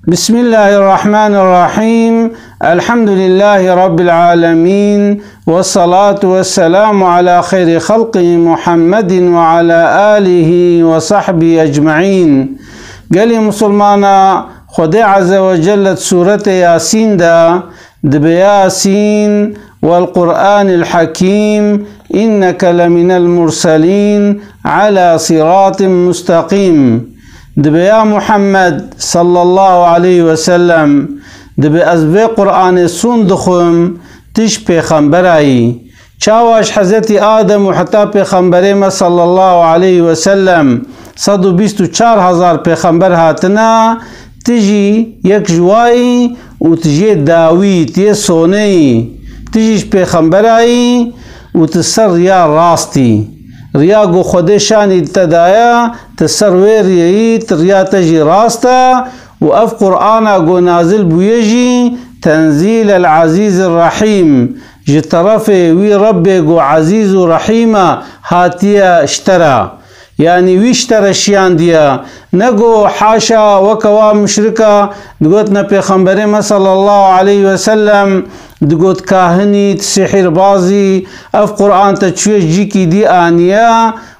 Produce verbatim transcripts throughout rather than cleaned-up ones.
بسم الله الرحمن الرحيم. الحمد لله رب العالمين. والصلاة والسلام على خير خلقه محمد وعلى آله وصحبه أجمعين. Gelî Musulmana, Xwedê Azze ve Celle di Sûretê Yasîn de dibe: Yasîn والقرآن الحكيم إنك لمن المرسلين على صراط مستقيم. Dibe: Ya Muhammed sallallahu aleyhi ve sellem, dibe ez vê Qur'anê sûn dixwim, tu ji pêxemberayî. Çawa ji Hezretî Adem û heta Pêxemberê me sallallahu aleyhi ve sellem sed û bîst û çar hezar pêxember hatine, tu jî yek ji wayî û tu jê dawî, tu yê soneyî, tu jî ji pêxemberayî û tu ser riya rastî. Riya ku Xwedê şanî te daye, tu ser wê riyeyî, tu riya te jî rast e û ev Qur'ana ku nazil bûye jî Tenzîl el Azîz el Rahîm, ji terefê wî Rebbê ku Ezîz û Rehîm e, hatiye ji te re. Yanî wî ji te re şiyandiye. Ne ku haşa weke wa muşrika digot ne Pêxemberê me sallallahu aleyhi ve sellem, digot kahinî, tu sihîrbazî, ev Qur'an te çûye ji cîkî dî aniye.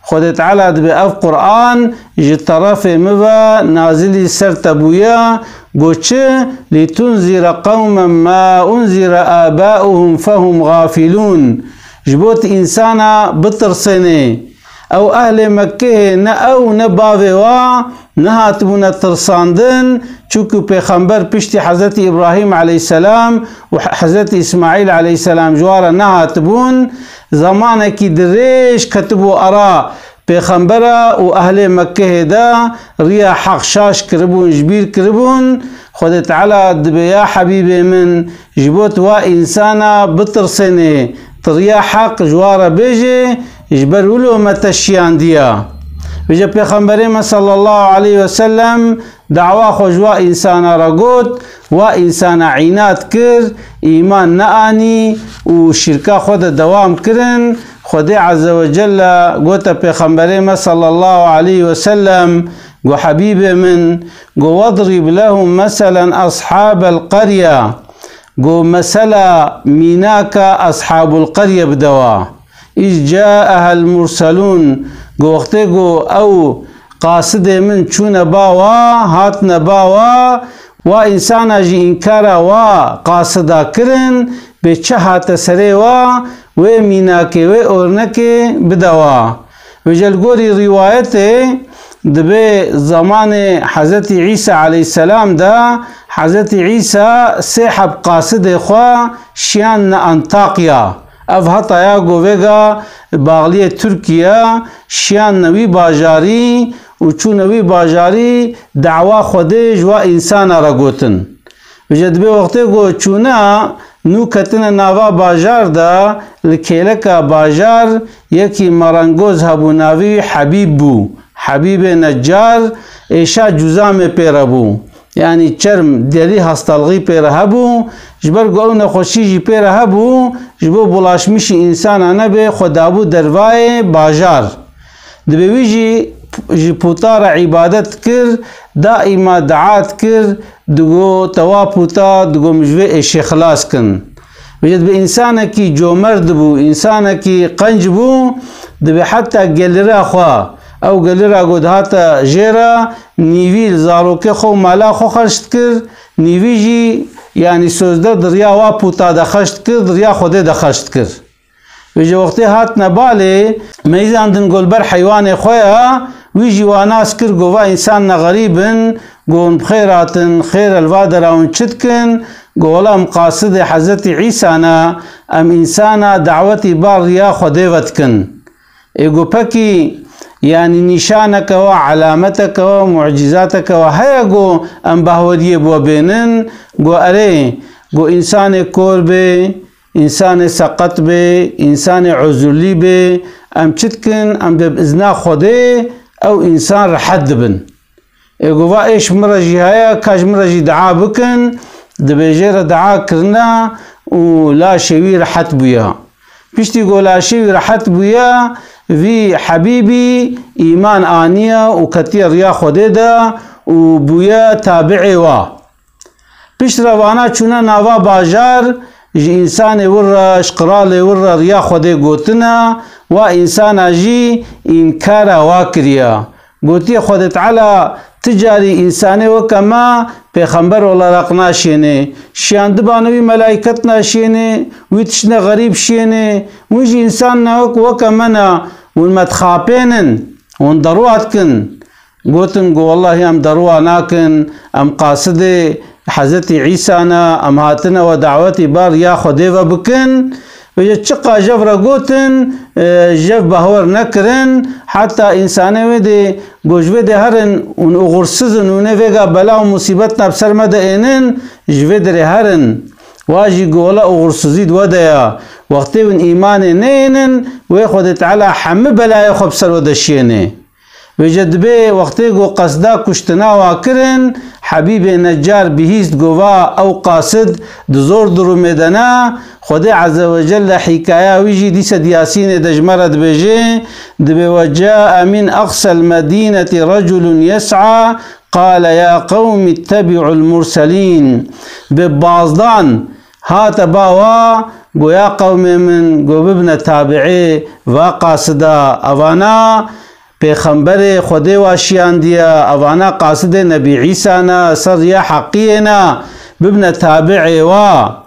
Xwedê Teala dibe ev Qur'an ji terefê min ve nazilî ser te bûye. Got çi? لتنذر قوما ما أنذر آباؤهم فهم غافلون. Ji bo tu însana bitirsênê. Ew ehlê Mekkehê ne ew ne bavê wa nehatibûne tirsandin, çunku pêxember piştî Hezretî Îbrahîm aleyhisselam û Hezretî Îsmaîl aleyhisselam ji wan re nehatibûn. Zemanekî dirêj ketibû ara pêxembera û ehlê Mekkehê de riya heq şaş kiribûn, ji bîr kiribûn. Xwedê Teala dibe ya hebîbê min, ji bo tu wa însana bitirsênê, tu riya heq ji wan re bêjê, ji ber wilo me te şiyandiya. Vêce Pêxemberê me sallallahu aleyhi ve sellem dawa xwe ji wa însana re got, wa însana înat kir, îman neanî û şirka xwe de dewam kirin. Xwedê Azze ve Celle gote Pêxemberê me sallallahu aleyhi ve sellem, got, hebîbê min, got, وَاضْرِبْ لَهُمْ مَثَلًا أَصْحَابَ الْقَرْيَةِ. Got, mesela mînaka Eshabul Qerye bide wa. إِذْ جَاءَهَا الْمُرْسَلُونَ. Got, wextê got ew qasidê min çûne ba wa, hatine ba wa, wa însana jî înkara wa qasida kirin, bê çi hate serê wa, wê mînakê, wê ornekê bide wa. Vêce li gorî rîwayetê, dibe zemanê Hezretî Îsa aleyhisselam de Hezretî Îsa sê heb qasidê xwe şiyanine Antakya. Ev heta ya govêga baxliyê Tirkiye şiyanine wî bajarî û çûne wî bajarî dawa Xwedê ji wa însana re gotin. Vêce dibe wextê ku çûne nû ketine nava bajar de, li kêleka bajar yekî merengoz hebû, navî wî Hebîb bû. Hebîbê Neccar, êşa cuzamê pê re bû. Yanî çerm, derî hastalixî pê re hebû. Ji ber ku ew nexweşî jî pê re hebû, ji bo bulaşmişî însana nebe, xwe dabû dervayê bajar. Dibe wî jî ji puta re îbadet kir, daîma dua dikir, digo, tewa puta, digo, min ji vê êşê xilas kin. Vêce dibe însanekî comerd bû, însanekî qenc bû, dibe heta gelira xwe, ew gelira ku dihate jê re, nîvî li zarokê xwe û mala xwe xerc dikir, nîvî jî, yanî sözde di riya wa puta de xerc dikir, di riya Xwedê de xerc dikir. Vêce wextê hatine balê, meyzandin got li ber heywanê xwe ya, wî jî wa nas kir, got, va însan ne xerîb in, got, hûn bi xêr hatin, xêr e, li va dera hûn çi dikin? Got, wela em qasidê Hezretî Îsa ne, em însana dawetî ba riya Xwedê ve dikin. Ê got, pekî, yanî nîşaneke we, elameteke we, mucîzateke we heye got em bahweriyê bi we bênin? Got, erê, got, însanê kor bê, însanê seqet bê, însanê uzurlî bê, em çi dikin? Em dê bi izna Xwedê ew însan rehet dibin. Ê got, va êş min re jî heye, ka ji min re jî dua bikin, dibêje re dua kirine û laşê wî rehet bûye. Piştî ku laşê wî rehet bûye, vî Hebîbî îman aniye û ketiye riya Xwedê de û bûye tabi'ê wa. Piştre vana çûne nava bajar, ji însanê wir re, ji qiralê wir re riya Xwedê gotine, wa însana jî înkara wa kiriye. Gotiye, Xwedê Teala ti carî însanê weke me pêxember olarak naşênê. Şiyandibane wî melayket naşênê, wî tiştine xerîb şiyênê. Hûn jî însan ne wek, weke me ne, hûn me dixapênin, hûn derwa dikin. Gotin ku, Wellahî em derwa nakin, em qasidê Hezretî Îsa ne, em hatine we dawetî ba riya Xwedê ve bikin. Vêce çiqa jev re gotin, e, jev bawer nekirin, heta însanê wê dê got, ji vê dê herin, hûn uxursiz in, hûn ê vêga bela û musîbetna bi ser me de ênin, ji vê derê herin. Wa jî got, Wela uxursizî di we de ya. Wextê hûn îmanê neyênin, wê Xwedê Teala hemî belayê xwe bi ser we de şiyênê. Vêce dibê wextê ku qesda kuştina wa kirin, Hebîbê Necar bihîst, got, Va ew qasid di zor durumê de ne. Xwedê Azze ve Celle hîkaya wî jî dîse di Yasînê de ji me re dibêje, dibê, وجاء من أقصى المدينة رجل يسعى قال يا قوم اتبعوا المرسلين. Bi bazdan hate ba wa, got, Ya qewmê min, got, bibine tabiê va qasida. Evana pêxemberê Xwedê wa şiyandiye, evana qasidê Nebî Îsa ne, ser riya heqiyê ne, bibine tabiê wa.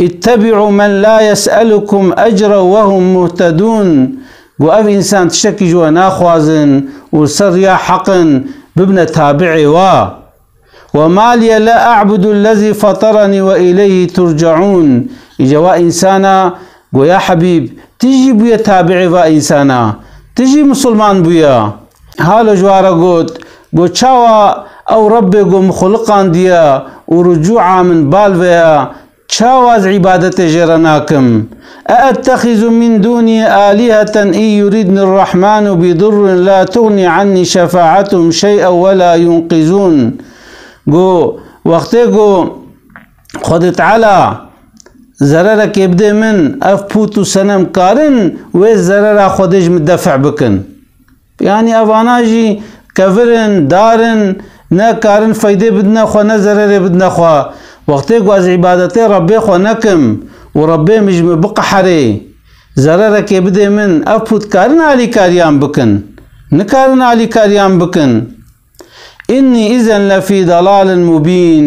اتبعوا من لا يسألكم أجرا وهم مهتدون. Got, ev însan tiştekî ji we naxwazin û ser riya heq in, bibine tabiê wa. وما لي لا أعبد الذي فطرني وإليه ترجعون. Îca wa însana got, Ya Hebîb, ti jî bûye tabiê va însana, ti jî misilman bûye. Halo ji wa re got, got, Çawa ew Rebbê ku min xuliqandiye û rucûa min bal ve ye, çawa ez îbadetê jê re nakim? أأتخذ من دونه آلهة إن يردن الرحمن بضر لا تغن عني شفاعتهم شيئا ولا ينقذون. Got, wextê ku Xwedê Teala zererekê bidê min, ev pût û senem karin wê zerera Xwedê ji min def' bikin. Yanî evana jî kevir in, dar in, ne karin feydê bidine xwe, ne zererê bidine xwe. Wextê ku ez îbadetê Rebbê xwe nekim û Rebbê min ji min biqeherê, zererekê bidê min, ev pût karin alîkariyan bikin? Nikarin alîkariyan bikin. إني إذا لفي ضلال مبين.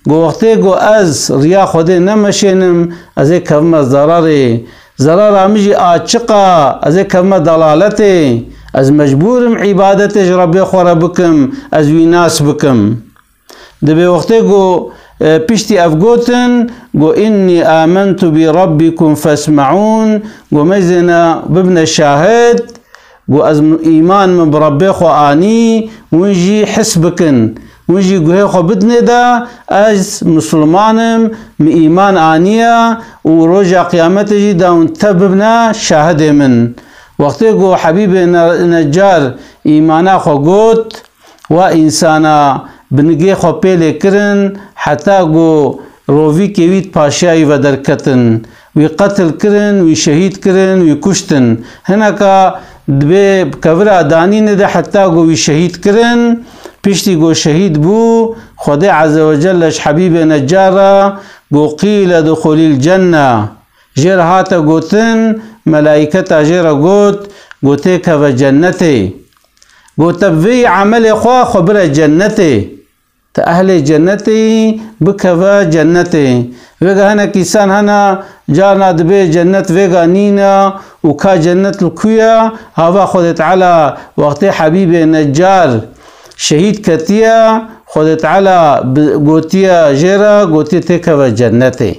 Got, wextê ku ez riya Xwedê nemeşênim, ez ê kevime zerarê. Zerara min jî açiq e, ez ê kevime dalaletê. Ez mecbûr im îbadetê ji Rebbê xwe re bikim, ez wî nas bikim. Dibê wextê ku, e, piştî ev gotin, got, إني آمنت بربكم فاسمعون, got, meyzêne bibine şahid, got, ez m-, îman min bi Rebbê xwe anî, hûn jî his bikin. Hûn jî guhê xwe bidinê de, ez misilman im, min îman aniye û roja qiyametê jî da hûn tev bibine şahidê min. Wextê ku Hebîbê Ne-, Necar îmana xwe got, wa însana bi nigê xwe pêlê kirin, heta ku rovîkê wî di paşiya wî ve derketin. Wî qetil kirin, wî şehîd kirin, wî kuştin. Hineka dibê bi kevira danînê de heta ku wî şehîd kirin. Piştî ku şehîd bû, Xwedê Azze ve Celle ji Hebîbê Necar re got, قيل ادخل الجنة. Jê re hate gotin, melaîketa jê re got, got, têkeve cennetê. Got, te bi vê emelê xwe, xwe bire cennetê. Te ehlê cennetê yî, bikeve cennetê. Vêga hinek îsan hene, carna dibê cennet vêga nîne û ka cennet li ku ye? Hava Xwedê Teala wextê Hebîbê Necar şehîd ketiye, Xwedê Teala bi-, gotiye jê re, gotiye têkeve cennetê.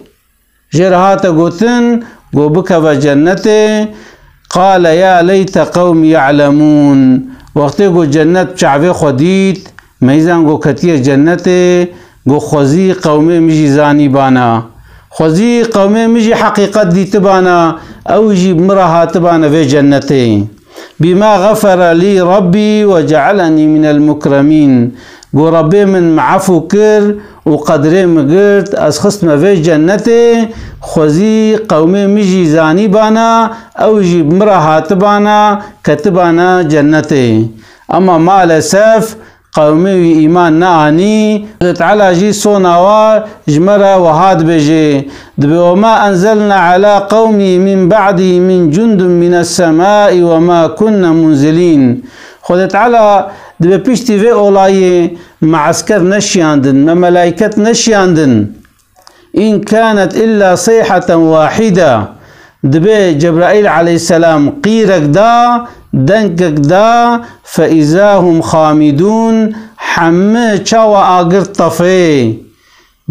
Jê re hate gotin, got bikeve cennetê. قال يا ليت قومي يعلمون. Wextê got cennet bi çavê xwe dît, meyzan got ketiye cennetê, got xwezî qewmê min jî zanîbana. Xwezî qewmê min jî heqîqet dîtibana, ew jî bi min re hatibane vê cennetê. بما غفر لي ربي وجعلني من المكرمين. Got, Rebbê min min efû kir û qedrê min girt, ez xistime vê cennetê, xwezî qewmê min jî zanîbana, ew jî bi min re hatibana, ketibana cennetê. Ema maalesef qewmê wî îman neanî. Xwedê Teala jî sona wa ji me re wiha dibêje, dibê, "Wema enzelna ala qewmî min ba'dî min cundun mines semai wema kunna munzilîn." Xwedê Teala dibê piştî vê olayê me esker neşiyandin, me melayket neşiyandin. "In kanet illa seyhaten wahida." Dibê Cebraîl aleyhisselam qîrek da, dengek da, "fe izahum xamidûn", hemî çawa agir tefê.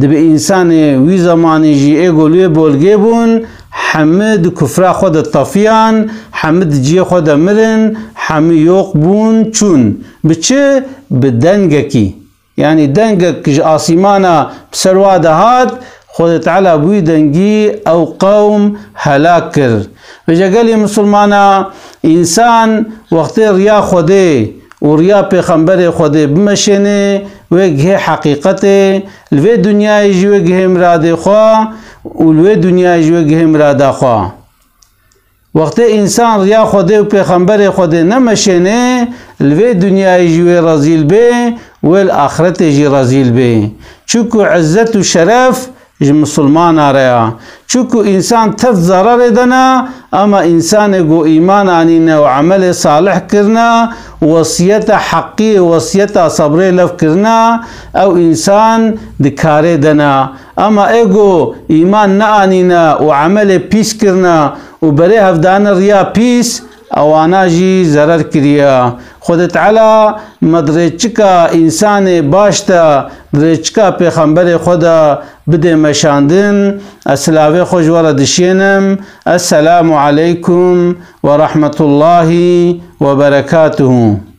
Dibê însanê wî zemanî jî ê ku li wê bolgê bûn, hemî di kufra xwe de tefiyan, hemî di ciyê xwe de mirin, hemî yoq bûn, çûn. Bi çi? Bi dengekî. Yanî dengek ji asîmana bi ser wa de hat, Xwedê Teala bi wî dengî ew qewm helak kir. Vêca gelê misilmana, însan wextê riya Xwedê û riya Pêxemberê Xwedê bimeşêne, wê gihê heqîqetê, li vê dinyayê jî wê gihê miradê xwe û li wê dinyayê jî wê gihê mirada xwe. Wextê însan riya Xwedê û Pêxemberê Xwedê nemeşêne, li vê dinyayê jî wê rezîl bê, wê li axretê jî rezîl bê. Çunku izzet û şeref ji misilmana re ya. Çunku însan tev zerarê de ne, ema însanê ku îman anîne û emelê salih kirine, wesiyeta heqî, wesiyeta sebrê lev kirine, ew însan di karê de ne. Ema ê ku îman neanîne û emelê pîs kirine û berê hevdane riya pîs, ewana jî zerer kiriye. Xwedê Teala me di rêçika însanê baş de, di rêçika Pêxemberê xwe de bidê meşandin. Ez silavê xwe ji we re dişênim. Esselamu aleykum ve rahmetullahi ve berekatuhu.